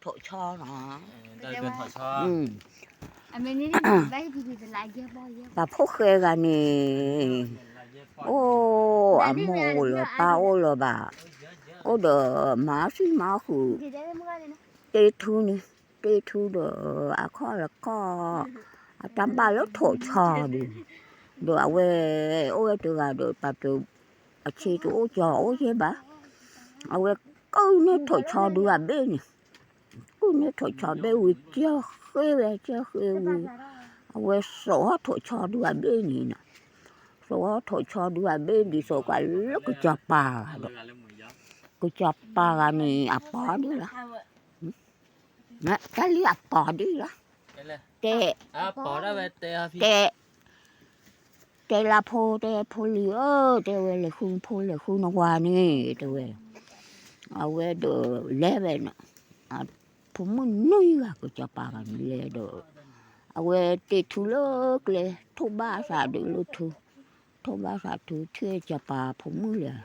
ထိးဆီနီၤ, ပှၤဖိၣ်ဃဲဂၤန့ၣ်, အိၣ်အမိၢ်အိၣ်လၢၤ ပၢ်အိၣ်လၢၤဘၣ်, အိၣ်ဒီးမၤစံၣ်မၤဃုာ်, တ့ထူန့ၣ်, တ့ထူဒီးအခီၣ်လၢခီၣ်, အတၢ်ဘၣ်လၢထိးဆီဒုး, ဒီးအဝဲအိၣ်ဝဲတဂၤဒီး ပှၤတ အဆ့တအိၣ်ကၠီၤအိၣ်ယဲၢ်ဘၣ်, အဝဲကုၢ်န့ၢ်ထိးဆီဒုးအဘ့ၣ်န့ၣ်, ကုၢ်န့ၢ်ထိးဆီဘ့ၣ်ဝံၤ ကၢၢ်ဃ့ဝဲ ကၢၢ်ဃ့ဝံၤ, အဝဲစိာ်ထီၣ်ထိးဆီဒုးအဘ့ၣ်န့ၣ်နီၤ, စိာ်ထီၣ်ထိးဆီဒုးအဘ့ၣ်ဒ်သိးပှၤလၢကစီၤပၤဂၤဒီး, ကစီၤပၤဂၤန့ၣ် အပီၤဒ်လီၤ တၢ်လံအပီၤဒ်လီၤ, တဲ, တဲ, တဲလၢဖိ တဲဖိလံၤဧၢ, တဲဝဲလဲၤဃုဖိလဲၤဃုနဝၤန့ၣ် တဲဝဲ, အဝဲဒီးလဲၤဝဲနီၤ, ဖိမုၣ်နွံဂၤ ကစီၤပၤဂၤန့ၣ်လဲၤဒီး, အဝဲတ့ထူလၢကျဲ ထိၣ်ဘၣ်သးဒုးလၢထူ, ထိၣ်ဘၣ်သးထူ ထံၣ်စီၤပၤဖိမုၣ်လဲၤ,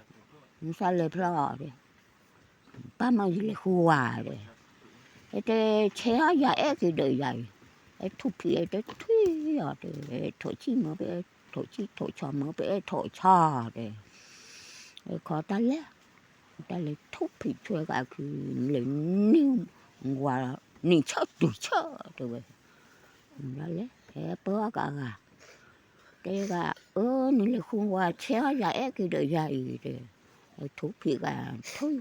မုၢ်ဆါလဲၤဖျီအီၤတဲ ပၢ်မၢယလဲၤဃုဝၤတဲ, အဲတဲ ဆဲးအီၤယၤအဲၣ်က့ၤဒီးယၤအံၤ, အဲထူၣ်ဖံးအဲတဲထွံၣ်အီၤတဲ, ထိးဆံၣ်မၢပအဲၣ်ထိးဆံၣ် ထိးဆီမၢပအဲၣ်ထိးဆီတဲ, အခီတၢ်လဲၤ, တၢ်လဲၤထူၣ်ဖံးထွဲကးခု, လဲၤနံၤဝၤ, နံၤဆၢၣ်တုၤဆၢၣ်တဲဝဲ, လဲၤဟဲပၢအီၤကးဂၤ တဲဂၤ, အၢ နလဲၤဃုဝၤဆဲးအီၤယၤအဲၣ်က့ၤဒီးယၤအံၤတဲ, ထိၣ်ဖံးဂၤ, ထိၣ်,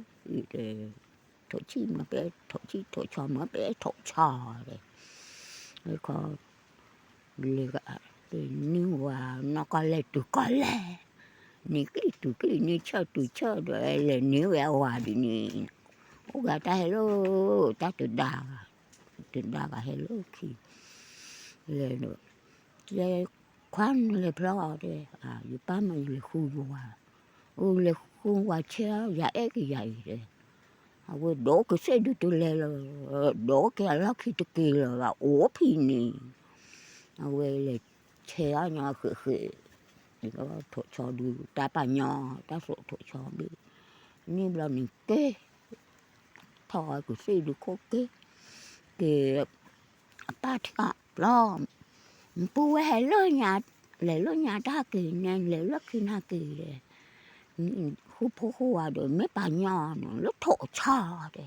ထိးဆံၣ်မၢပအဲၣ်ထိးဆံၣ် ထိးဆီမၢပအဲၣ်ထိးဆီတဲ, အခီ လဲၤဂၤ, နံၤဝၤနီၢ်ကီၢ်လဲၢ်တုၤကီၢ်လဲၢ်, နံၤကျံၣ်တုၤကျံၣ် နံၤဆၢၣ်တုၤဆၢၣ်ဒီး လဲၤနံၤဝဲအဝၤဒ်န့ၣ်, အိၣ်ဂၤတၢ်ဟဲလၢ, တၢ်တဒါဂၤ, တဒါဂၤဟဲလၢခံ, လဲၤဒီး, တဲ, ခွါနလဲၤဖျီအီၤတဲ, ယပၢ်မၢယလဲၤဃုယဝၤ, အိၣ်လဲၤဃုဝၤဆဲးအီၤယၤအဲၣ်က့ၤယၤအံၤတဲ, အဝဲဒီးကစ့ၣ်ဒုးတလဲၤလၢၤ, ဒီးက့ၤအလီၢ်ခံတက့ၤလၢၤဘၣ် အိၣ်ဖံးန့ၣ်, အဝဲလဲၤဆဲးအီၤညီဃဲးဃဲး, ထိးဆီဒုးတၢ်ပာ်ညီ တၢ်စိာ်ထိးဆီဘ့ၣ်, န့ၣ်ဘျီန့ၣ်က့ၤ, ထီၣ်ကစ့ၣ်ဒုးခိၣ်က့ၤ, က့ၤ, အပၢ်ထံၣ်အီၤဘျီ နပုၢ်ဝဲၢ်ဟဲလၢညါ, လဲၤလၢညါတၢ်က့ၤန့ၣ် လဲၤလၢခံနၤက့ၤဒီး, ဃုဖိဃုဝၤဒီး မ့ၢ်ပာ်ညီနၤလၢထိးဆီတဲ,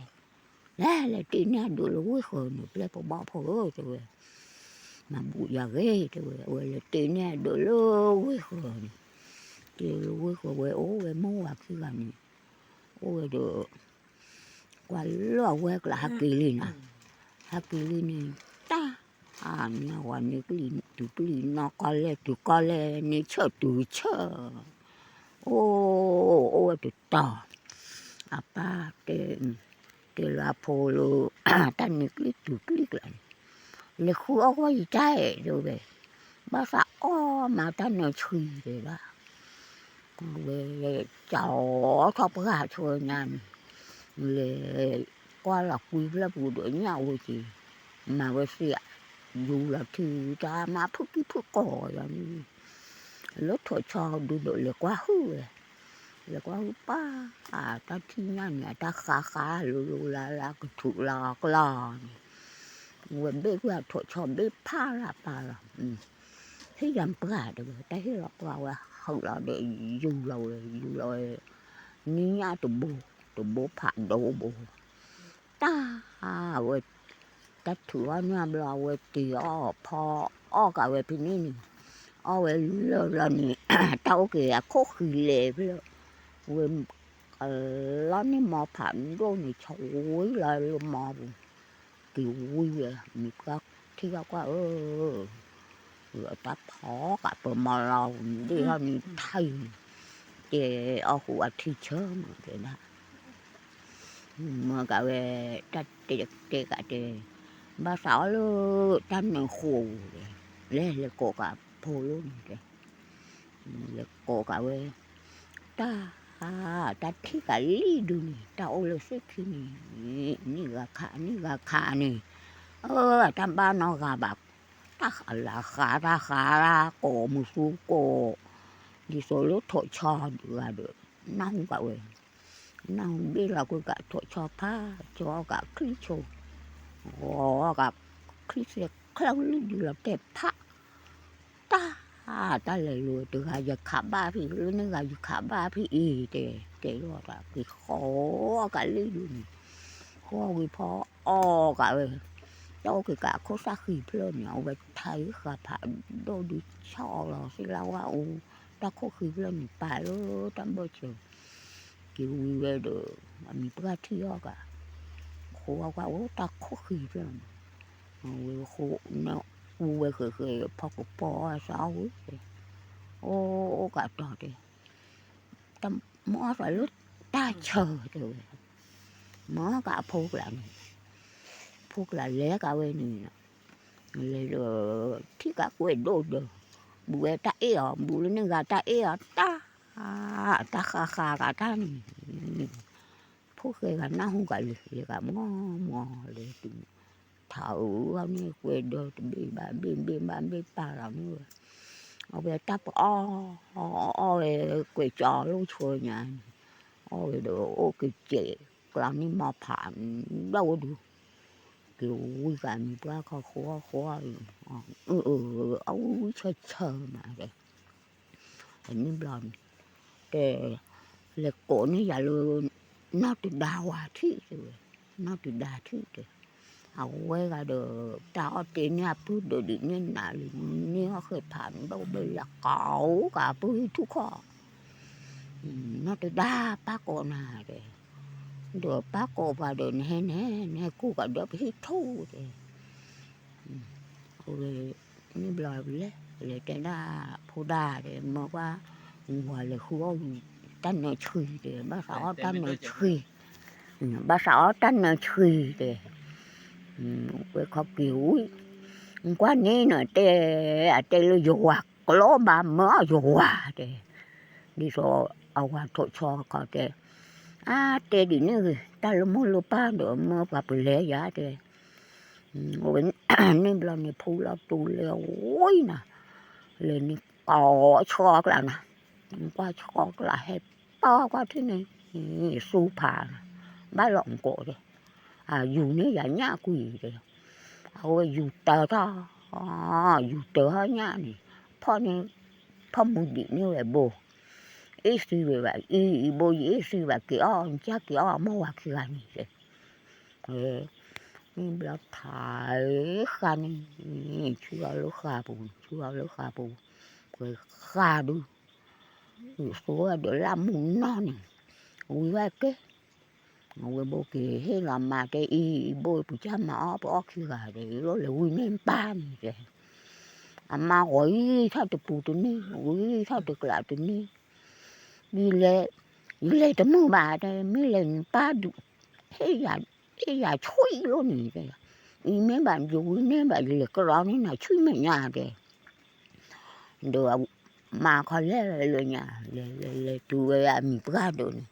လဲၤလဲၤတ့န့ၢ်အဒုးလၢဝ့ၢ်ဃၢၤန့ၣ် ပျဲၢ်ဖိဘီၣ်ဖိဧၢတဲဝဲ, မၤဘူၣ်ယၤဂ့ၤတဲဝဲ, အဝဲလဲၤတ့န့ၢ်အဒုးလၢဝ့ၢ်ဃၢၤန့ၣ်, တ့လၢဝ့ၢ်ဃၢၤဝဲအိၣ်ဝဲမိၢ်ဝၤခံဂၤန့ၣ်, အိၣ်ဝဲဒီး ကွၢ်လၢအဝဲကျါဟးက့ၤလံနီၤ, ဟးက့ၤလံန့ၣ်, တၢ်, န့ၣ်ဝၤန့ၣ်ကလံၤတုၤကလံၤ နီၢ်ကီၢ်လဲၢ်တုၤကီၢ်လဲၢ် န့ၣ်ဆၢၣ်တုၤဆၢၣ်, အိၣ်အိၣ်ဝဲတတီၤ, အပၢ်တဲ, တဲလၢအဖိလၢ, တၢ်န့ၣ်ကလံၤတုၤကလံၤကျါန့ၣ်, လဲၤဃုအီၣ်ကွၢ်ယတၢ်အဲၣ်တဲဝဲ, ဘၣ်သးအီၣ်မၤတၢ်နၢၤဆှံတဲဒၣ် ဝဲလဲၤကၠီထီၣ်ပှၢ်ဆိညါန့ၣ်, လဲၤကွၢ်လီၤကွံဖျၢၣ်ပူၤဒီးညၣ်ဝဲက့ၤ, မၤဝဲသ့ၣ်, ယူၤလီၤထံတၢ်မၤဖုၣ်ကံၢ်ဖုၣ်ကီၢ်ယၤန့ၣ်, လၢထိးဆီဒုးဒီးလဲၤကွၢ်ဟုၣ်ဝဲ, လဲၤကွၢ်ဟုၣ်ပၢ်, တၢ်ထံၣ်ညၣ်န့ၣ် အတၢ်ဃါဃါလိၤလိၤလၢ်လၢ်ကထူးလီၤကျီၢ်န့ၣ်, ဝဲဘ့ၣ်ကွၢ်ထိးဆီဘ့ၣ်ဖးလၢ်ပၢ်လီၤ ဟ့ၣ်ယၤပှၢ်တဲဝဲ တၢ်ဟ့ၣ်လီၤပှၢ်ဝဲ ဟုးလီၤဒီး ယူၤလီၤဝဲ ယူၤလီၤဝဲ, နံၣ်ညၣ်တဘိ, တဘိဖးဒိၣ်ဘိ, တၢ်ဝဲ, တၢ်ထုးအီၣ်န့ၢ်ဘျီ အဝဲတ့အီၣ်ဖီအီၣ်ကးဝဲဖဲန့ၣ်န့ၣ်, အီၣ်ဝဲလၢာ်ဘျီန့ၣ်, တၢ်အိၣ်က့ၤအခိၣ်ဃံလဲၤဖဲလၢ, ဝဲ, လီၤန့ၢ်မီဖးဒိၣ်န့ၣ် ဆီဝံၤလီၤလၢမီပူၤ က့ၤဝံၤဝဲ မ့ၢ်ပှၢ်ထံၣ်အီၣ်ကွၢ်ဧၢ, အတၢ်ဖီကးပမီလီၤ ဒ့ၣ်ထီၣ်န့ၣ်ထံၣ်န့ၣ်, တဲအီၣ်ဃုာ်အထံဆၢမးတဲဒၣ်, မၤကးဝဲ, တၢ်တဲတဲကးတဲ, ဘၣ်သးအီၣ်လၢတၢ်နၢၤဃိာ်, လဲၤလဲၤကိးကးဖိလီၤန့ၣ်တဲ လဲၤကိးကးဝဲ, တၢ်, တၢ်ထံၣ်ကးလံဒုးန့ၣ် တၢ်အိၣ်လၢသ့ၣ်ခံန့ၣ်, နံၣ်ဂၤခး နံၣ်ဂၤခးန့ၣ်, အၢ တၢ်ဘၣ်နီၢ်ဂၤဘၣ်, တၢ်လၢဃး တၢ်ဃးကိးမုၢ်သူကိး, ဒ်သိးလၢထိးဆီဒုးဂၤဒီး, နၢ်ဟူကးဝဲ, နၢ်ဟူဘ့ၣ်လီၤကွံာ်ကးထိးဆီဖး, ဆီအီၣ်ကးချံဆိ, ဂီၤက ချံစဲးချၢလံဒုးလီၤတဲာ်ဖး တၢ် တၢ်လဲၤလိၤတဂၤယခးဘၣ်ဖံး လၢန့ၢ်ဂၤယခးဘၣ်ဖံးအံၤတဲ တဲလီၤတၢ်က့ၤဃီကလံဒုးန့ၣ် ဃီဝံၤဖီအီၣ်ကးဝဲ တၢ်အိၣ်က့ၤကးခိၣ်သၣ်ဃံဖျၢၣ်န့ၣ် အဝဲထါဃာ်ဖးဒိၣ်ဒုးဆီလီၤသ့ၣ်လၢဝဲအိၣ် တၢ်ခိၣ်ဃံဖျၢၣ်န့ၣ် ပာ်လၢတၢ်ဘၢၣ်စၢၤ က့ၤဝံၤဝဲဒီး အမံၤပှၢ်ထံၣ်အီၣ်ကး ဃိဝဲအိၣ်တၢ်ခိၣ်ဃံဖျၢၣ်န့ၣ် ဝဲဃိန့ၣ် အူဝဲဃဲးဃဲးဖီကပီၤအီၣ်သးဝံၤ အိၣ်အိၣ်ကးတီၤတဲ တၢ်မၤအီၣ်သးလၢတၢ်ဆၢတဲဝဲ မၤအီၣ်ကးအဖိကျါန့ၣ် ဖိကျါလဲၤကးဝဲန့ၣ် လဲၤဒီး ထံၣ်ကးကွဲးဒိၣ်ဒီး ဘူးဝဲတၢ်အ့ၣ်အီၤ ဘူးလၢန့ၢ်ဂၤတၢ်အ့ၣ်အီၤ တၢ် တၢ်ဃးဃးကးတၢ်န့ၣ် ဖိၣ်ဃဲဂၤနၢ်ဟူကးလံ လဲၤကးမီၢ်မီၢ်လဲၤတုၤ ထးအုးန့ၣ်ကွဲးဒီးတဘ့ၣ်ဘၣ်ဘ့ၣ်ဘ့ၣ်ဘၣ်ဘ့ၣ်ပာ်လီၤန့ၣ်ဝဲ အဝဲတၢ်ပအီၣ် အီၣ်ဝဲ ကွဲးကၠီလိၣ်ဆိညါန့ၣ် အီၣ်ဝဲဒီးအိၣ်က့ၤစဲး ကျါန့ၣ်မီၤဖးဒိၣ်ဝဲဒုး က့ၤဝံၤကးမံၤပှၢ်ခီဃိအဃိ အဝဲဆၢဆၢမး န့ၣ်ဘျီန့ၣ် တဲ လဲၤကိးန့ၢ်ယၤလၢ နီၢ်တဒါဝၤထံၣ်တဲဝဲ နီၢ်တဒါထံၣ်တဲ အဝဲဂၤဒီး တၢ်အီၣ်တ့ၢ်န့ၢ်အပုၢ်ဒီးဒ်န့ၣ်နၤလံ န့ၢ်အီၣ်ဃဲးဖးဒိၣ်ဘၣ်လၢကီကးပုၢ်ဟံၣ်ထူၣ်ခီၣ် နီၢ်တဒါပၢ်ကိးနၤတဲ ဒီးပၢ်ကိးပှၤဒီးနဟဲန့ၣ် နဟဲကူကဒီးပဟံၣ်ထူၣ်တဲ အဝဲ န့ၣ်ဘျီလဲၤ လဲၤတဲဒၣ်ဖိဒၣ်တဲ မၢပှၤ ဝၤလဲၤဃုအီၣ် တၢ်နၢဆှံတဲ ဘၣ်သးအီၣ်တၢ်နၢဆှံ ဘၣ်သးအီၣ်တၢ်နၢဆှံတဲ ဝဲခီက့ၤဝံၤ ကွၢ်န့ၣ်နတဲ အတဲလၢယဝၤကျိဘၣ်မၢအီၣ်ယဝၤတဲ ဒ်သိးအဝၤထိးဆီခီတဲ အါတဲဒ်န့ၣ်ဂ့ၤ တၢ်လၢမိၢ်လၢပၢ်ဒီးမၢပှၤပလဲၤယၤတဲ ဝဲ န့ၣ်ဘျီန့ၣ်ဖူလီၤတူၢ်လဲၤဝံၤနၤ လဲၤန့ၣ်ကိးဆီကျါနၤ ကွၢ်ဆီကျါဟဲပၢကွၢ်ထံၣ်န့ၣ် သူဖးနၤ ဘၣ်လီၤကိးတဲ အယူၤန့ၢ်ယၤညၣ်ကွံာ်တဲ အဝဲယူၤတၢ်ထီၣ် ယူၤတၢ်ထီၣ်ညၣ်န့ၣ် ဖီၣ်န့ၣ် ဖီၣ်မူဒံးန့ၢ်ဝဲဘိ အ့ၣ်သံဝဲဘၣ် အံၤအံၤဘိယအ့ၣ်သံဘၣ်က့ၤအီၣ် ကၢ်က့ၤအီၣ်အမိၢ်ဝၤခံဂၤန့ၣ်တဲ မ့ၢ်ဘျီထးဃာ်န့ၣ် ဆူအီၤလၢဃာ်ပူၤ ဆူအီၤလၢဃာ်ပူၤ ပှဲၤဃာ်ဒုး ဆိဝဲဒီးလၢမုၢ်နီၢ်န့ၣ် ဝံၤဝဲက့ၤ အဝဲဘိက့ၤဟ့ၣ်လီၤမၤတဲအံၤ ဘိပကၢ်မၤအီၣ်ပအီၣ်ခံဂၤဒီး လီၤလဲၤဝံၤန့ၢ်ပၢ်န့ၣ်တဲ အမါဂီၤအံၤထီၣ်တပူၤတန့ၢ် ဝံၤထီၣ်တကျးတန့ၢ် မ့ၢ်လဲၤ ယလဲၤတမုာ်ဘၣ်တဲ မ့ၢ်လဲၤနပၢ်ဒုး ဟ့ၣ်ယၤ ဟ့ၣ်ယၤဆွံလိာ်န့ၣ်တဲ အံၤမ့ၢ်ဘၣ်ယဝံၤန့ၢ်ဘၣ် ယလဲၤကရီန့ၢ်နၤဆွံမဲာ်ညါတဲ ဒီးမၤခီလဲၣ်လၢညါ လဲၤလဲၤလဲၤတုၤဝဲအမံၤပှၢ်ဒိးန့ၣ်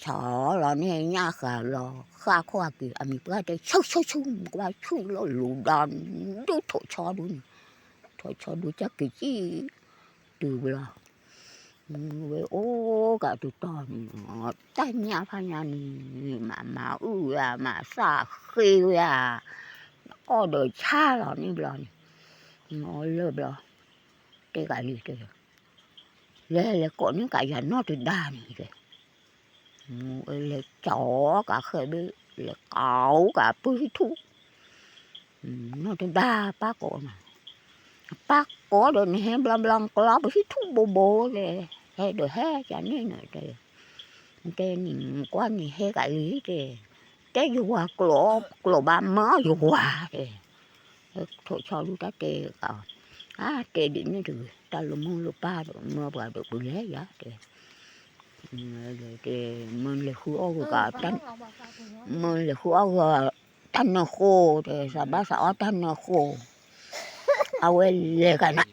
ဆီလီၤန့ၢ်ညၣ်ဃာ်လီၤ ဃၣ်ခိၣ်အက့ၤ အမံၤပှၢ်တဲ ဆူၣ်ဆူၣ်ဆူၣ် မကွၢ်ဆူၣ်လီၤလူၤဒီး ဒုးထိးဆီဒုးန့ၣ် ထိးဆီဒုးကၢ်က့ၤကံၣ် တုၤဘျီ ဝဲအိၣ်ကးတုၤတီၢ်န့ၣ် တၢ်ညၣ်ဖးညါန့ၣ် မၤမၤအုၣ်ဝဲ မၤသၣ်ဃ့ဝဲ အီၣ်ဒီးဆၣ်လီၤန့ၣ်ဘျီန့ၣ် လၢဘျီ တဲကးလံတဲ လဲၤလဲၤကိးန့ၢ်ကးယၤနီၢ်တဒါန့ၣ်တဲ လဲၤကၠီကးဃဲဘ့ၣ် လဲၤကိးကးပုၢ်ဟံၣ်ထူၣ် နီၢ်တဒါပၢ်ကိးနၤ ပၢ်ကိးဒီးနဟဲဘျီဘျီကျီပဟံၣ်ထူၣ်ဘိဘိလဲၣ် ဟဲဒီးဟဲကန့ၣ်နတဲ တဲန့ၣ်ကွၢ်န့ၣ်ဟဲကးလံတဲ တဲယဝၤကျိာ်ဘၣ်မၢယဝၤတဲ ထိးဆီဒုတၢ်တဲကး အါတဲဒ်န့ၣ်တဂ့ၤ တၢ်လၢမိၢ်လၢပၢ်ဒီးမၢပှၤဒီးပလဲၤယၤတဲ တဲ မၢလဲၤဃုအီၣ်ဂီၤကး မၢလဲၤဃုအီၣ်ဂီၤ တၢ်နၢဃိတဲ သးဘၣ်သးအီၣ်တၢ်နၢဃိ အဝဲလဲၤကးနၤ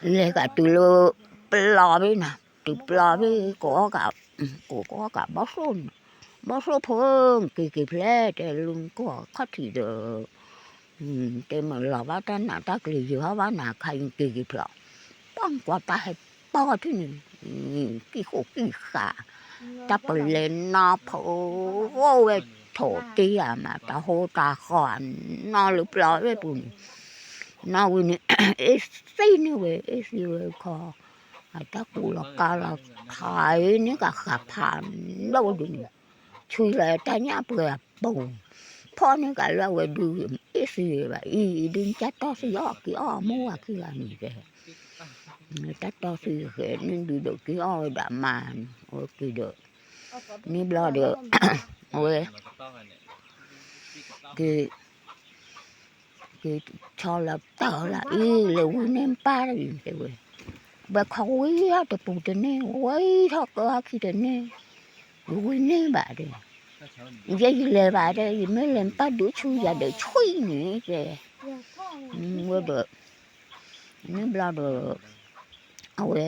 လဲၤကးတုၤလၢ ပျီဘ့ၣ်နၤ တုၤပျီဘ့ၣ် ကိးအီၣ်ကး ကိးအီၣ်ကးဘီၣ်သိၣ်န့ၣ် ဘီၣ်သိၣ်ဖိ က့ၤက့ၤဖျဲၣ်တဲ လၢကီၢ်ခီၣ်ထံးဒီး တဲမ့ၢ်လီၤဘၣ်တၢ်နးတၢ်ကျံၤယံာ်ဟီဘၣ်နၤခါအံၤက့ၤက့ၤဖျီ ပှၢ်ကွၢ်တၢ်ဟဲပီၢ်ထံၣ်န့ၣ် ကံၣ်ဃိၣ်ကံၣ်ဃာ် တၢ်ပလဲၤနီၢ်ဖိဝဲ ထိၣ်တ့ဧါမး တၢ်ဟိတၢ်ဃီ နီၢ်လၢပျီဝဲပူၤန့ၣ်, နီၢ်ဝံၤန့ၣ် အ့ၣ်သံန့ၢ်ဝဲ အ့ၣ်သံဝဲခီ, အတၢ်ကူးလီၤကါလီၤထးအံၤန့ၣ် ကဃၣ်ဖးဒိၣ်ဒ်န့ၣ်, ဆူလၢတၢ်ညၣ်ပှဲၤအပူၤ, ဖီၣ်န့ၢ်ကးလၢအဝဲဒုး အ့ၣ်သံဝဲဘၣ်အံၤ ဒုးကၢ်တီၢ်သံအီၣ်က့ၤအီၣ်မူဝဲခံဂၤန့ၣ်တဲ တၢ်တီၢ်သံဃဲန့ၣ်ဒုးဒီးက့ၤအီၣ်ဝဲဒၣ်မါန့ၣ် အဝဲက့ၤဒီး န့ၣ်ဘျီဒီး အဝဲ က့ၤ က့ၤဆီလီၤတၢ်လၢအံၤ လဲၤဝံန့ၢ်ပၢ်တဂ့ၤတဲဝဲ, ဘၣ်ခီဝံအီၣ်တပူၤတန့ၢ် ဝံထီၣ်ကၢအီၣ်ခံတန့ၢ်, ယဝံန့ၢ်ဘၣ်တဲ, ယဲယလဲၤဘၣ်တဲ ယမ့ၢ်လဲၤပၢ်ဒုးဆူယၤဒီးဆွံန့ၣ်တဲ, ဝဲဒီး န့ၣ်ဘျီဒီး အဝဲ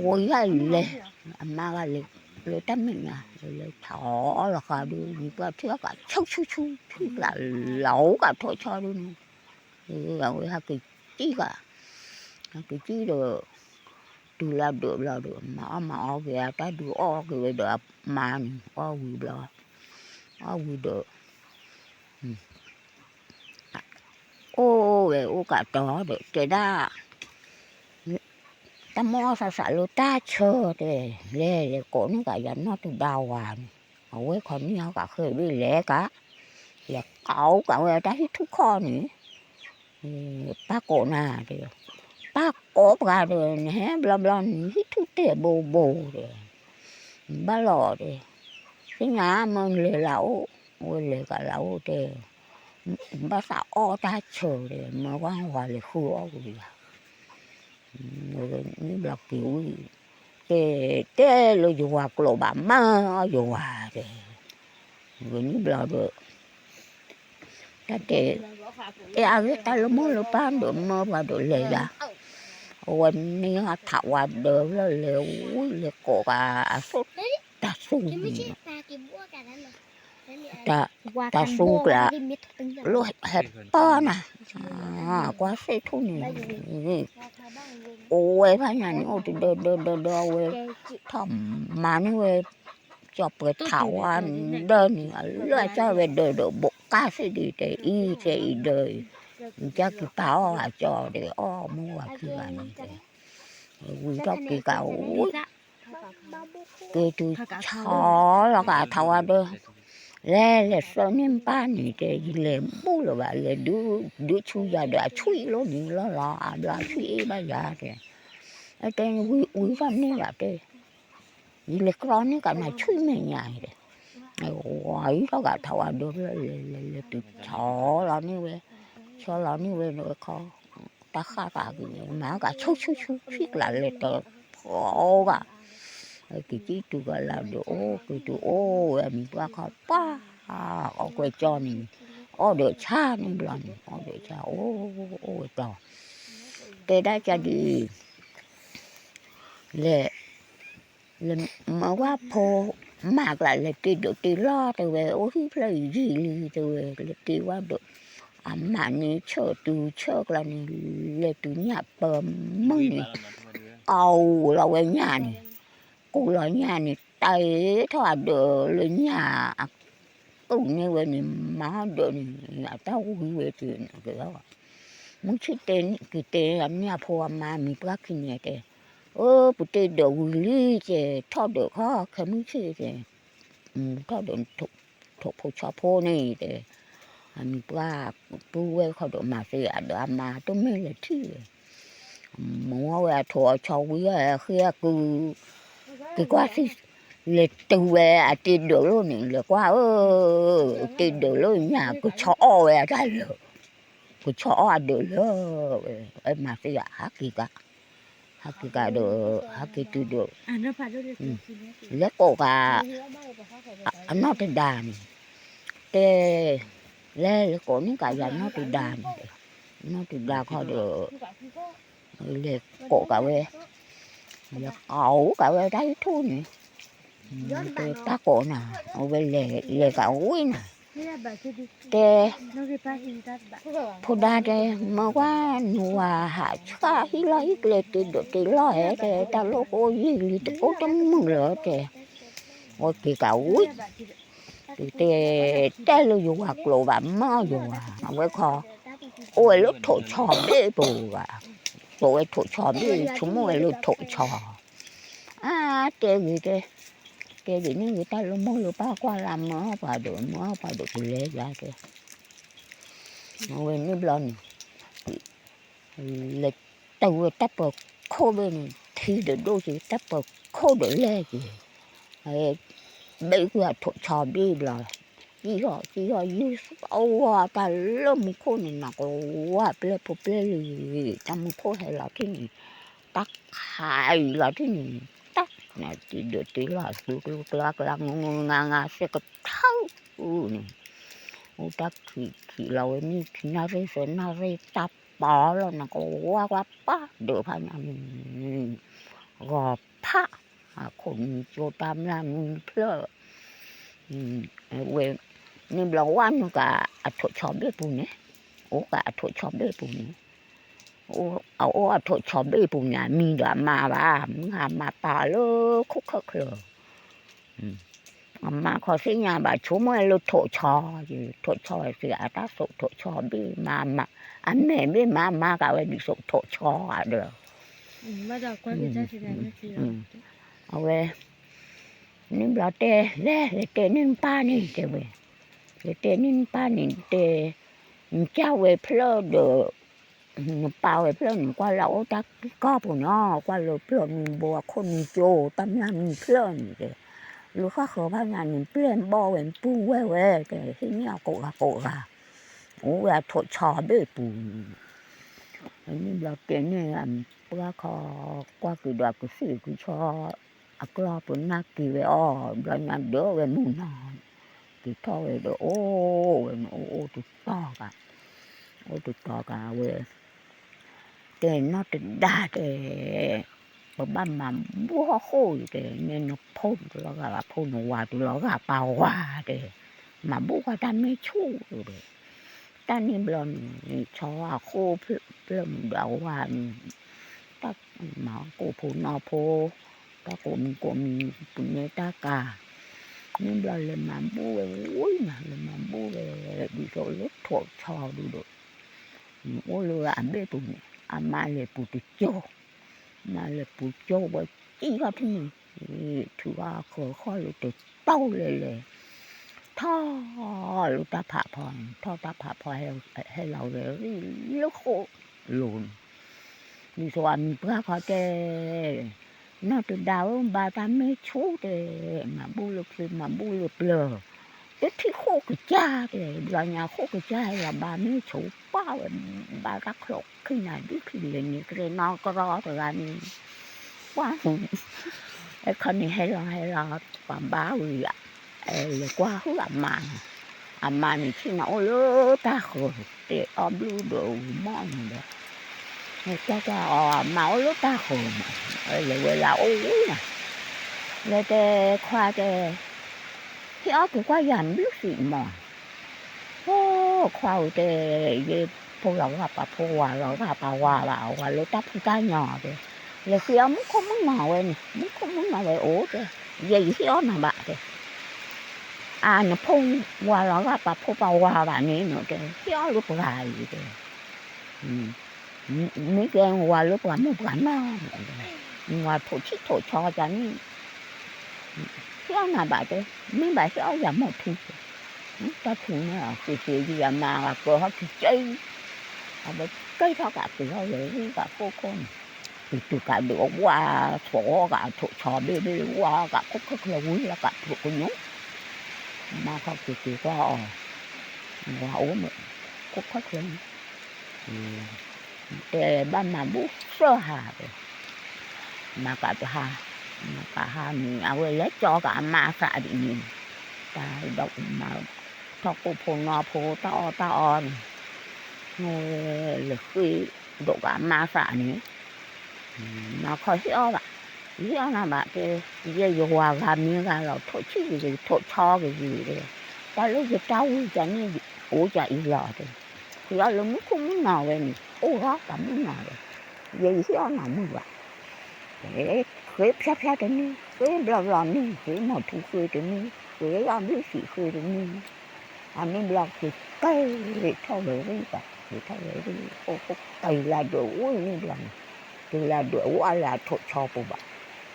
ဝဲယၤလဲၤ အမါဂၤလဲၤ လၢတၢ်မဲာ်ညါ လဲၤလဲၤထီၣ်လီၤဃာ်ဒုး မံၤပှၢ်ထံၣ်အီၣ်ကးဆူၣ်ဆူၣ်ဆူၣ် ထံၣ်ကျးလီၤကးထီၣ်ဆီဒုးန့ၣ်, အဝဲဟဲက့ၤကံၣ်ဂၤ ဟဲက့ၤကံၣ်ဒီး တုၤလၢဒၢးဘျီဒီး မၤအီၣ်မၤအီက့ၤအတၢ်ဒုးအီၣ်က့ၤဝဲဒီးအမါန့ၣ် အီၣ်ဝံၤဘျီ အီၣ်ဝံၤဒီး အိၣ်ဝဲအိၣ်ကးတီၤဒီး တဲဒၣ် တၢ်မိၣ်အီၣ်သးသးလၢတၢ်ဆၢတဲ, လဲၤလဲၤကိးန့ၢ်ကးယၤနီၢ်တဒါဝၤန့ၣ်, အဝဲခီန့ၢ်အီၣ်ကးဃဲၤဘ့ၣ်လဲၤကး, လဲၤကိးကးဝဲတၢ်ဟံၣ်ထူၣ်ခီၣ်န့ၣ်, ပၢ်ကိးနၤတဲ, ပၢ်ကိးပှၤဒီး နဟဲဘျီဘျီန့ၣ် ဟံၣ်ထူၣ်တဲာ်ဘိဘိတဲ, ဘၣ်လီၤတဲ, သ့ၣ်ညါမ့ၢ်လဲၤလၢအိၣ်, အဝဲလဲၤကးလၢအိၣ်တဲ ဘၣ်သးအီၣ်တၢ်ဆၢဒီး မၢဝဲဝၤလဲၤဃုအီၣ်ဝံၤယၤ, န့ၣ်ဘျီက့ၤဝံၤ, တဲ တဲလၢယဝၤကျိာ်ဘၣ်မၢအီၣ်ယဝၤဒီး, ဝဲန့ၣ်ဘျီဒီး တၢ်တဲ, တဲအဂ့ၢ်တၢ်လၢမိၢ်လၢပၢ်ဒီးမၢပှၤဒီးလဲၤယၤ, အဝဲန့ၣ်ထးဝါဒၢလၢလဲၤဝံၤလဲၤကိးဂၤအသိး, တၢ်သူန့ၣ် တၢ်သူကျါ, လၢဟဲပၢနၤ, ကွၢ်စ့ၣ်ထူၣ်န့ၣ်, အိၣ်ဝဲဖးညါန့ၣ် အိၣ်တဒၢဒၢဒၢဒၢဝဲ, ထီၣ်မၤန့ၢ်ဝဲ, ကၠီၣ်ပှဲၤထးဝါဒၢန့ၣ် အလၢအကၠီၣ်ဝဲဒၢဒီး ဘိးကၢ်စ့ၢ်ဒံးတဲအံၤတဲအံၤဒၢအံၤ, ကၠီၣ်က့ၤပာ်အီၣ်အကၠီၣ်ဒီး အီၣ်မူဝၤခံဂၤန့ၣ်တဲ, ဝံၤထီၣ်က့ၤကးအိၣ် က့ၤတုၤဆီလီၤကးထးဝါဒၢ, လဲၤလဲၤသၢန့ၢ်ပၢ်န့ၣ်တဲ ယလဲၤဘူၣ်လၢၤဘၣ် လဲၤဒုးဆူယၤဒီးအဆွံလီၤန့ၣ်လီၤလီၤ အဘျီအဆွံအ့ၣ်ဘၣ်ယၤတဲ, အတဲဝံၤဝံၤထီၣ်န့ၢ်ဘၣ်တဲ, ယလဲၤကြီန့ၢ်ကးနၤဆွံမဲာ်ညါတဲ, ဝံၤထီၣ်ကးထးဝါဒၢ လဲၤလဲၤလဲၤတုၤဆီလီၤန့ၢ်ဝဲ, ဆီလီၤန့ၢ်ဝဲဒီးခီ တၢ်ဃၣ်သးက့ၤန့ၣ် မၤကးဆူၣ်ဆူၣ်ဆူၣ် ဆံၣ်ကျးလဲၤတဖီဘၣ်, က့ၤကံၣ်တုၤကလးဒီးအိၣ်က့ၤတုၤအိၣ်ဝဲအမံၤပှၢ်ခီပၢ်, အီၣ်ကွဲးကၠီန့ၣ်, အီၣ်ဒီးဆၣ်န့ၣ်ဘျီန့ၣ် အီၣ်ဒီးဆၣ်အိၣ်အိၣ်ဝဲတီၤ, တဲဒၣ်ကဒ်အံၤ, လဲၤ လဲၤမၤဝဲဖိ မၤကျးလဲၤတ့ဒိးတ့လီၢ်တဲဝဲ အိၣ်ဟံၣ်ဖျၢၣ်ယံာ်လံတဲဝဲ လဲၤတ့ဝဲဒိး, အမၤန့ၣ်ဆၢတုၤဆၢကျါန့ၣ် လဲၤတုၤညၣ်ပၢမုၢ်န့ၣ်, အဝဲလီၤဝဲညၣ်န့ၣ်, ကိးလီၤညၣ်န့ၣ် တၢ်အ့ၣ်ထီၣ်အဒၢးလၢညၣ် အကုၢ်န့ၢ်ဝဲန့ၣ် မၤဒၢးန့ၣ် အတၢ်ဝံဝဲက့ၤန့ၣ်က့ၤ, မုၢ်ဆ့ၣ်တဲက့ၤတဲအမ့ၢ်အဖိအမါမံၤပှၢ်ခံန့ၣ်တဲ, အၢ ပတ့ဒၢးဝံၤလံကဲ ထီၣ်ဒၢးခီခဲမုၢ်ဆ့ၣ်တဲ, ထီၣ်ဒၢး ထိၣ်ဖိဆီဖိန့ၣ်တဲ, အမံၤပှၢ်ပုၢ်ဝဲၢ်ခီဒီးမၤသ့အဒၢးအမါတမ့ၢ်လဲၤထံၣ်ဝဲ, မ့ၢ်ဝဲအထိးအဆီဝံၤအဃ့အကု က့ၤကွၢ်သံ, လဲၤတုၤဝဲအတ့ဒၢးလိၣ်န့ၣ် လဲၤကွၢ်ဧၢ, တ့ဒၢးလိၣ်ညၣ် ကဆီအီၣ်ဝဲအတၢ်လၢာ်, ကဆီအီၣ်အဒၢးလၢာ်ဝဲ, မၤသ့ယၤ ဟးက့ၤကး, ဟးက့ၤကးဒီး ဟးက့ၤတုၤဒီး လဲၤကိးကး အနီၢ်တဒါန့ၣ်, တဲ, လဲၤလဲၤကိးန့ၢ်ကးယၤနီၢ်တဒါန့ၣ်, နီၢ်တဒါခီဒီး လဲၤကိးကးဝဲ, လဲၤကိးကးဝဲတၢ်ဟံၣ်ထူၣ်န့ၣ်, တဲတၢ်ကိးနၤ, အဝဲလဲၤလဲၤကးဝံၤနၤ, တဲ ဖိဒါတဲ မၢကွၢ်နဝၤဟးဆှၣ်ဟံၣ်လီၢ်ဟံၣ်ကျဲတ့ဒိးတ့လီၢ်ဧဲ တဲ တၢ်လိၣ်ကအိၣ်ယံာ်လံတကိၣ်တမုာ်လၢၤ တဲ, ဝဲက့ၤကးဝံၤ, တဲ, တဲလၢယဝၤကျိာ်ဘၣ်မၢယဝၤ, အဝဲခီ, အိၣ်ဝဲလၢထိးဆီဘ့ၣ်ပူၤဘၣ်, ကျိာ်ဝဲထိးဆီဘ့ၣ် ဆိကမိၣ်ဝဲလၢထိးဆီ, အါ, တဲဂ့ၤတဲ, တဲဂ့ၤန့ၣ်ဂ့ၤ တၢ်လၢမိၢ်လၢပၢ်ကွၢ်လၢမၢပှၤဒီး မၢပှၤဒီးကလဲၤယၤတဲ အဝဲန့ၣ်ဘျီန့ၣ်, လဲၤတၢ်ဝဲတၢ်ပၢၤခိၣ်ဘ့ၣ်န့ၣ် ထံဒီးဒိၣ်က့ၤ တၢ်ပၢၤခိၣ်ဒီးလဲၢ်က့ၤ, ဘ့ၣ်ကွံာ်အထိးဆီဘ့ၣ်ဘျီ, စံၣ်ထီၣ်စံၣ်ထီၣ်ယုၢ်အဝီတၢ်လၢမူခိၣ်န့ၣ် နကဝါပျဲၢ်ဖိပျဲၢ်လံ, တၢ်မူခိၣ်ဟဲလီၤထံၣ်န့ၣ်, တၢ်ခးအံၤလီၤထံၣ်န့ၣ်, တၢ်နတံၤဒိးတ့လီၤ ကျူကျူကျါကျါ ငူငူငါငါ စဲကထၢၣ်န့ၣ်, အိၣ်တၢ်ခံးခံးလီၤဝဲန့ၣ် ခံနၣ်ရံၣ်သၢနၣ်ရံၣ် တၢ်ပီလီၤ နကဝါကွၢ်ပၢ်ဒၢးဖးညါန့ၣ်, ဂီၤဖး, အခိၣ်နံၤကၠိတၢ်မျၢ်နံၤဖျၢၣ်, ဝဲ, န့ၣ်ဘျီဝါနုာ်ကးအထိးဆီဘ့ၣ်ပူၤန့ၣ်, အိၣ်ကးအထိးဆီဘ့ၣ်ပူၤန့ၣ်, အအိၣ်အထိးဆီဘ့ၣ်ပူၤန့ၣ် အမံၤဒီးအမါဘၣ် မုၢ်ဂၤမၤပာ်လၢခိၣ်ခၢၣ်ချၢ, အမါခီသ့ၣ်ညါဘၣ် ဆိကမိၣ်ဝဲလၢထိးဆီ, ထိးဆီဝဲသ့ၣ်အတၢ်သိးထိးဆီဘ့ၣ်မါမါ, အမဲာ်ဘ့ၣ်မါမါကးဝဲဒ်သိးထိးဆီဧါဒီး, အဝဲ, န့ၣ်ဘျီတဲလဲၣ် လဲၤတဲန့ၢ်နပၢ်န့ၣ်တဲဝဲ, လဲၤတဲန့ၢ်နပၢ်န့ၣ်တဲ, နကၢ်ဝဲဖျၢၣ်ဒီး နပာ်ဝဲဖျၢၣ်န့ၣ် ကွၢ်လၢအအိၣ်တၢ်ကီၢ်ပူၤန့ၣ် ကွၢ်လၢပျၢၤမုၢ်ဘိအခိၣ်နံၤကၠိ တၢ်မျၢ်နံၤဖျၢၣ်န့ၣ်တဲ, လၢဃၣ်ဃၢၤဖးညါန့ၣ် ပျဲၢ်ဘီၣ်ဝဲ ပူၢ်ဝဲၢ်ဝဲ တဲ ဟ့ၣ်န့ၢ်အကိးဂၤကိးဂၤ, အိၣ်ဝဲအထိးဆီဘ့ၣ်ပူၤန့ၣ်, န့ၣ်ဘျီတဲန့ၢ်အပှၢ်ခီ, ကွၢ်က့ၤဒီးအကသံၣ်ကဆီ အကျီၢ်ပနၢ်က့ၤဝဲအီၤ ဘျီညါဒၢဝဲမုၢ်နီၤ, က့ၤထီၣ်ဝဲဒီးအိၣ်ဝဲန့ၣ် အိၣ်အိၣ်တတီၤကး, အိၣ်တတီၤကးဝဲ, တဲနီၢ်တဒါတဲ, ပဘၣ်မၤဘူၣ်ဟီၣ်ခိၣ်အံၤတဲ မ့ၢ်နဖိတလီၤဂာ်ဘၣ်ဖိ နဝၤတလီၤဂာ်ပှၤဝၤတဲ, မၤဘူၣ်ကွၢ်တၢ်မ့ၢ်ဆူၣ်တဲ, တၢ်န့ၣ်ဘျီန့ၣ် ဆီအခိၣ်ဖျၢၣ်မုၢ်ဒီးအဝၤန့ၣ်, တၢ်မၤကိၢ်ဖိနီၢ်ဖိ, တၢ်ကိးမံၤကိးမံၤ ပူၤန့ၢ်တၢ်ကၤ, န့ၣ်ဘျီလဲၤမၤဘူၣ်ဝဲဝံၤမး လဲၤမၤဘူၣ်ဝဲ, ဒ်သိးလၢထိးဆီဒုဒီး, အိၣ်လၢအဘ့ၣ်ပူၤန့ၣ် အမါလဲၤပူၤတကၠိ, မါလဲၤပူၤကၠိဝဲစံၣ်ထီၣ်ထံၣ်န့ၣ်, ထုးအဃၢၤဃီလၢတတီလဲၤလဲၤ, ထီၣ်လၢတၢ်ဖးဖီန့ၣ် ထီၣ်တၢ်ဖးဖီ ဟဲလီၤဝဲရံၣ်လၢဃိၣ်လိၤန့ၣ်, ဒ်သိးအမံၤပှၢ်ခီတဲ နီၢ်တဒါဧၢ ဘၣ်တၢ်မ့ၢ်ဆူၣ်တဲ, မၤဘူၣ်လၢချ့ မၤဘူၣ်လၢပျၢၤ, တထံၣ်ဃိၣ်ကစၢ်တဲ, ဘျီညါဃိၣ်ကစၢ်ဟဲလီၤဘၣ်မ့ၢ်ဆူၣ်ပၢ်ဝဲ, ဘၣ်တၢ်ချိၣ်ခံနၤဒ်ခံလဲၣ်န့ၣ် ကရဲနီၢ်ကရီတဂၤန့ၣ်, ပှၢ်, အခီန့ၣ်ဟဲလီၤဟဲလီၤ ပှၤဘါဝံၤ, လဲၤကွၢ်ဟုၣ်အမါန့ၣ်, အမါန့ၣ်ဆ့ၣ်နီၤအိၣ်လၢတၢ်ဃၢၤ, တဲအီၣ်ဘျုးဒီးဝံၤမီၢ်န့ၣ်ဒီး, ကွၢ်ကွၢ်အီၤ အမါအိၣ်လၢတၢ်ဃၢၤန့ၣ်, လဲၤဝဲလၢအအိၣ်ဝံၤန့ၣ်, လဲၤတဲခွါတဲ ဟ့ၣ်အီၣ်က့ၤကွၢ်ယၤဘျုးစံးမီၢ်, အိၣ်ခွါဧၢတဲ, ယဲဖိလီၤဂာ်ပှၤဖိ ဝၤလီၤဂာ်ပှၤဝၤဘၣ် ဝၤလၢတၢ်ဖံးတၢ်ညၣ်တဲ, လဲၤဃ့အီၣ်မူခိၣ်မုၣ်နီၤဝဲန့ၣ် မူခိၣ်မုၣ်နီၤဝဲအိၣ်တဲ, ယဲယဟ့ၣ်အီၣ်နၤဘၣ်တဲ, အနဖိ ဝၤလီၤဂာ်ပှၤဖိပှၤဝၤဘၣ်န့ၣ်နီၤတဲ ဟ့ၣ်အီၣ်လၢပှၤအံၤတဲ မ့ၢ်ကဲဝၤလၢပှၤမိၢ်ပှၤနီၢ်, ဝၤထိးဆံၣ်ထိးဆီကန့ၣ်, ဟ့ၣ်အီၣ်နၤဘၣ်တဲ, မ့ၢ်ဘၣ်ဟ့ၣ်အီၣ်ယၤမိၢ်ထူ, တၢ်ထူန့ၣ် က့ၤက့ၤယံၤအမါဂၤကၢၤဟီၣ်ထူက့, အဝဲကဲထီၣ်ကးက့ၤထီၣ်ဝဲရံၣ်ဘၣ်ကိၢ်ခိၣ်န့ၣ်, က့ၤတုၤကးဒုးဝါ, ထိးအီၣ်ကးထိးဆီဘ့ၣ်ဘ့ၣ်ဝါကးခိၣ်ခၢၣ်ချၢဝံၤလီၤကးဖုးကညိ, မါခီက့ၤက့ၤကွၢ်အီၤ, ဝၤအိၣ်မ့ၢ်, ခိၣ်ခၢၣ်ချၢန့ၣ် တဲဘၣ်မၤဘူၣ်သၢဟါတဲ, မၤကးတဟါ, မၤကးဟါန့ၣ် အဝဲလဲၤကၠီကးအမါသးဒ်န့ၣ်, တၢ်ဒီးမၤထီၣ်ကိၣ်ဖိနီၢ်ဖိတၢ်အီၣ်တၢ်အီန့ၣ်, လဲၤဃ့ဒိးကးအမါသးန့ၣ်, မၤခီဟ့ၣ်အီၣ်ဘၣ်, ယဟ့ၣ်အီၣ်နၤဘၣ်တဲ, ယဲယဝၤဂၤမ့ၢ်ဂၤလီၤ ထိးဆံၣ်က့ၤ ထိးဆီက့ၤတဲ, တၢ်လၢယတၢ်ဝံတၢ်န့ၣ် အိၣ်ကၢ်အံၤလီၤတဲ ဃ့အီၣ်လၢမူခိၣ်မုၣ်နီၤဝဲန့ၣ် အိၣ်ဂၤပှၤမုၣ်နီၤဝဲ, ယဲယဟ့ၣ်အီၣ်နၤမုၢ်ဘၣ်, ဃ့ဖျါဖျါတန့ၢ်, ဃ့ဘျီဘျီန့ၣ် ဃ့မီၤထူဃ့တန့ၢ်, ဃ့လီၤဘျုးစံးဃ့တန့ၢ်, အန့ၣ်ဘျီက့ၤကဲထီၣ်ဝဲရံၣ်ဘၣ်, က့ၤထီၣ်ဝဲရံၣ် အိၣ်က့ၤလၢဒွဲၣ်အိၣ်န့ၣ်ဘျီန့ၣ်, က့ၤလၢဒွဲၣ်အိၣ်အလၢအထိးဆီပူၤဘၣ်,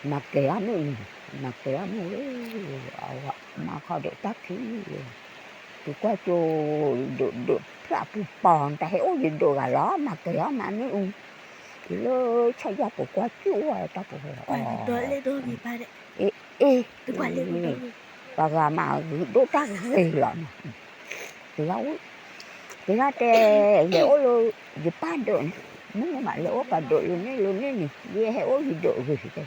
မၤကဲၤအီၤမ့ၢ်န့ၣ်, မၤကဲၤအီၤမ့ၢ်ဝဲ, အဝဲမၤခီဒီးတၢ်ခံ ပကွၢ်ကၠိ, ဒိးဒိးဖျၢၣ်ပူၤပီၤ တၢ်ဟဲအိၣ်ယဒိးဂၤလီၤ မၤကဲၤအီၤမ့ၢ်န့ၣ်အူ, လၢဆၢယၢ်ပကွၢ်ကၠိဝဲတၢ်ပူၤ, အ့ အ့ ပှၤဂၤမၤဂ့ၤဒိၣ်တၢ်ဂ့ၤလီၤန့ၣ်, တဂၤအိၣ်, တဂၤတဲ, လဲၤအိၣ်လၢ, ယပၢ်ဒၢးန့ၣ်, မ့ၢ်မးလဲၤအိၣ်ပှၤဒၢးလၢန့ၣ်လၢန့ၣ်န့ၣ် ယဟဲအိၣ်ယဒၢးဂ့ၤတဲ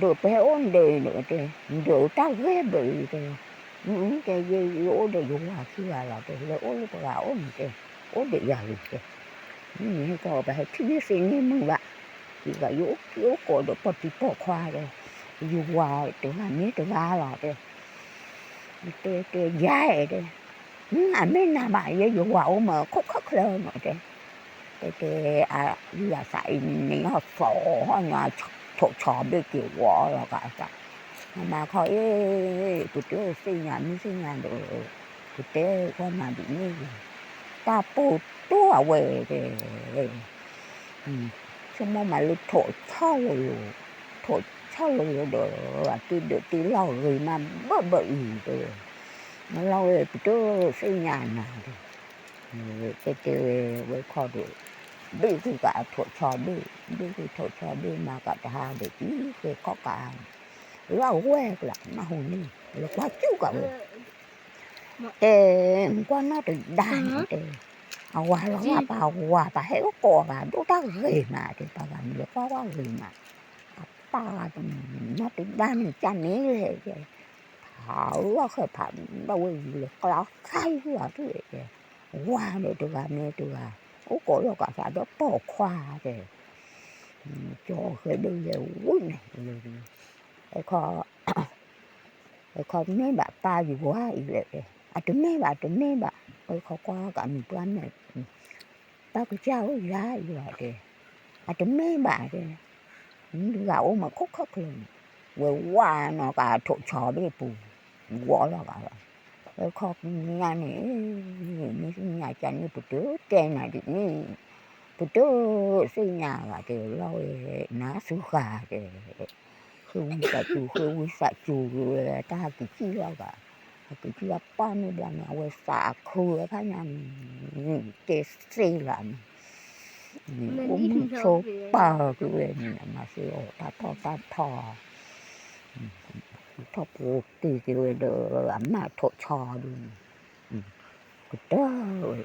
ဒိးပဟဲအိၣ်နဒၢးအံၤဒီးတဲ, နဒၢးတၢ်ဂ့ၤဘၢအံၤတဲ, မ့ၢ်တဲ ယအိၣ်ဒီးယဝၤခံဂၤလီၤတဲ, လဲၤအိၣ်လၢပှၤဂၤအိၣ်န့ၣ်တဲ, အိၣ်ဒီးယၤဂ့ၤတဲ, မ့ၢ်န့ၣ်ကီးပဟဲထံၣ်န့ၢ်သ့န့ၢ်မုာ်ဘၣ်, ယဂၤယအိၣ်ကံအိၣ်ကိးဒီးပိာ်တံၤပိာ်ခွါဒီး, ယဝၤတဂၤန့ၣ်တဂၤလီၤတဲ တဲတဲယၤအဲၣ်တဲ, အမ့ၢ်နၤဘၣ် ယဲယဝၤအိၣ်မး ခိၣ်ခၢၣ်ချၢမးတဲ, တဲတဲ, ယသးအံၤန့ၣ် ဟီၣ်သီဟီၣ်ညါ, ထိးဆီဘ့ၣ်က့ၤဝီလီၤကသး, မၤခီအ့ၣ်, ပတဲသ့ၣ်ညါမ့ၢ်သ့ၣ်ညါဒီး, ပတဲကွၢ်နၤဒ်န့ၣ်, တၢ်ပိာ်တိၢ်အဝဲတဲ ဆိကမိၣ်မးလၢထိးဆီလိၤလိၤ, ထိးဆီလိၤလိၤဒီး, အတ့ဒၢးတ့လီၤဂ့ၤမးဘၢဘၢအံၤတဲ, မ့ၢ်လီၤဝဲပတသ့ၣ်ညါနၤတဲ, တဲတဲဝဲခီဒီး, ဘ့ၣ်ဃုကးထိးဆီဘ့ၣ်, ဘ့ၣ်ဃုထိးဆီဘ့ၣ်မၤကးတဟါဒီး အံၤဃဲခီကး, လီၤဝဲကျးနၢ်ဟူန့ၣ် လဲၤကွၢ်စူၣ်ကးဝဲ တဲ, ကွၢ်နီၢ်တဒါန့ၣ်တဲ, အဝၤလီၤဝဲပှၤဝၤပှၤဟဲအိၣ်ကိးဂၤဒိၣ်တၢ်ဂ့ၤမးတဲ ပှၤဂၤမ့ၢ်လဲၤကွၢ်ဝဲဂ့ၤမး, အပၢ်ဂၤတမံၤနီၢ်တဒါန့ၣ်ကန့ၣ်လဲၣ်တဲ, ဖးလီၤဃဲဖးဘၣ်ဝဲယလဲၤကျီဃါလီၤတၢ်တဲ, ဝၤဒီးတဂၤမ့ၢ်တဂၤ, အိၣ်ကိးလီၤကးသးဒီးပိာ်ခွါတဲ, ကၠီဃဲဒိၣ်လဲၤဝံၤန့ၣ်, အခီ အခီမ့ၢ်ဘၣ်ပၢ်ယဝၤအံၤလဲၣ်တဲ, အတမ့ၢ်ဘၣ်တမ့ၢ်ဘၣ်, အခီကွၢ်ကးမုၢ်ပှၢ်မဲာ်, ပၢ်ကစၢ်အိၣ်ယၤအံၤလီၤတဲ, အတမ့ၢ်ဘၣ်တဲ, မ့ၢ်တဂၤအိၣ်မးခိၣ်ခၢၣ်ချၢန့ၣ်, ဝဲဝၤနီၤကးထိးဆီဘ့ၣ်ပူၤ, ဝီလီၤကးလီၤ, အခီပညီန့ၣ်, မ့ၢ်သ့ၣ်ညါကန့ၣ်ပတတဲနၤဒ်န့ၣ်, ပတသ့ၣ်ညါဂၤတဲလီၤဝဲ, နၤသုဃာ်တဲ ဃ့ဝံသးစူၤ ဃ့ဝံသးစူၤက့ၤဝဲ တၢ်ဟးက့ၤစံၣ်လီၤဂာ်, ဟးက့ၤစံၣ်အပၢ်န့ၣ်ဘျီန့ၣ် အဝဲသးခုဝဲဖးညါန့ၣ်, တဲသ့လၢန့ၣ်, အိၣ်မုာ်ဆိပာ်က့ၤဝဲန့ၣ် မၤသ့အီၤတၢ်ထီၣ်တၢ်ထီ, ထီၣ်ပူၤတ့ၢ်က့ၤဝဲဒီး အမါထိးဆီဒ်န့ၣ်, ကတၢၢ်ဝဲ